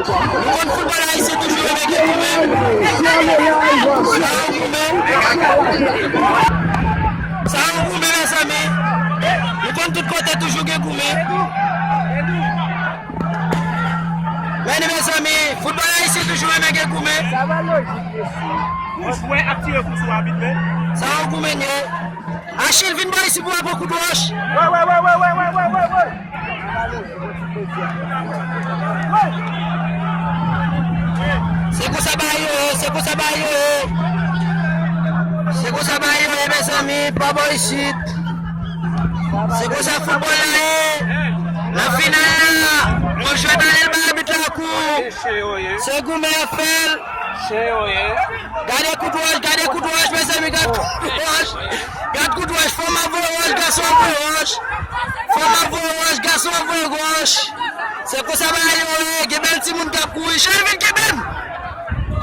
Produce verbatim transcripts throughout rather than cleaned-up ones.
Nou konn foutbòl ayisyen toujou renmen gen goumen. Sa yon goumen. Sa yon goumen, mezanmi. Nou konn tout kote toujou gen goumen. Men, mezanmi, foutbòl ayisyen toujou renmen gen goumen. Pou jwè ap tire kou sou abit, men. Sa yon goumen, ye. Achille, vin bò isi pou w pran kout wòch. Wè, wè, wè. Se konsa bagay yo ye, se konsa bagay yo ye. Se konsa bagay yo ye, mezanmi, pa bò isit. Se konsa foutbòl la ye. Nan final la, yon jwèt ale l bay abit la kou. Se goumen y ap fè l. Gade kout wòch, gade kout wòch, mezanmi, gade kout wòch. Gad kout wòch, fanm ap voye wòch, gason ap voye wòch. Fanm ap voye wòch, gason ap voye wòch. Se konsa bagay yo ye, gen bèl timoun k ap kouri. Cheri, vin kenbe m.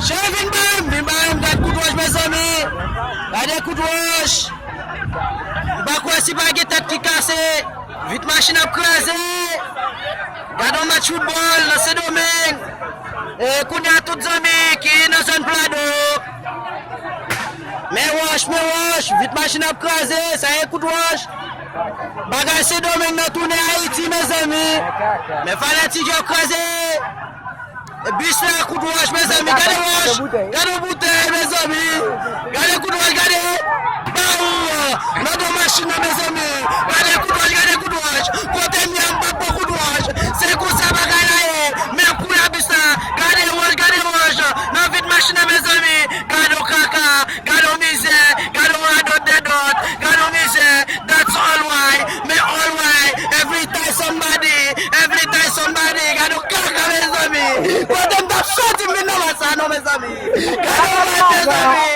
Cheri, vin ba m, vin ba m, gad kout wòch, mezanmi. Gade kout wòch. M pa kwè si pa gen tèt ki kase. Vit machin ap kraze. Gade yon match foutbòl nan Sendomeng. E kounye a tout zanmi ki nan zòn Plado. Men wòch, men wòch, vit machin ap kraze, sa e kout wòch. Bagay Sendomeng nan tounen Ayiti, mezanmi. Men fanatik yo kraze. Bis la kout wòch, mezanmi, gade wòch. Gade yon boutèy, mezanmi. Gade kout wòch, gade. Baw! Nan do machin nan, mezanmi. Gade kout wòch, gade kout wòch. Kote m ye a, m p ap pran kout wòch. Se konsa bagay la ye. Men kou la bis la. Gade wòch, gade wòch. Nan vit machin nan, mezanmi. Gade yon kaka. Gade yon mizè. Gade yon radòt dèdòt. Gade yon mizè. That's all why. Men all why. Every time somebody. Every time somebody. Gade yon kaka, mezanmi. Kote m t ap soti m vin nan match sa non, mezanmi. Gade yon match, mezanmi.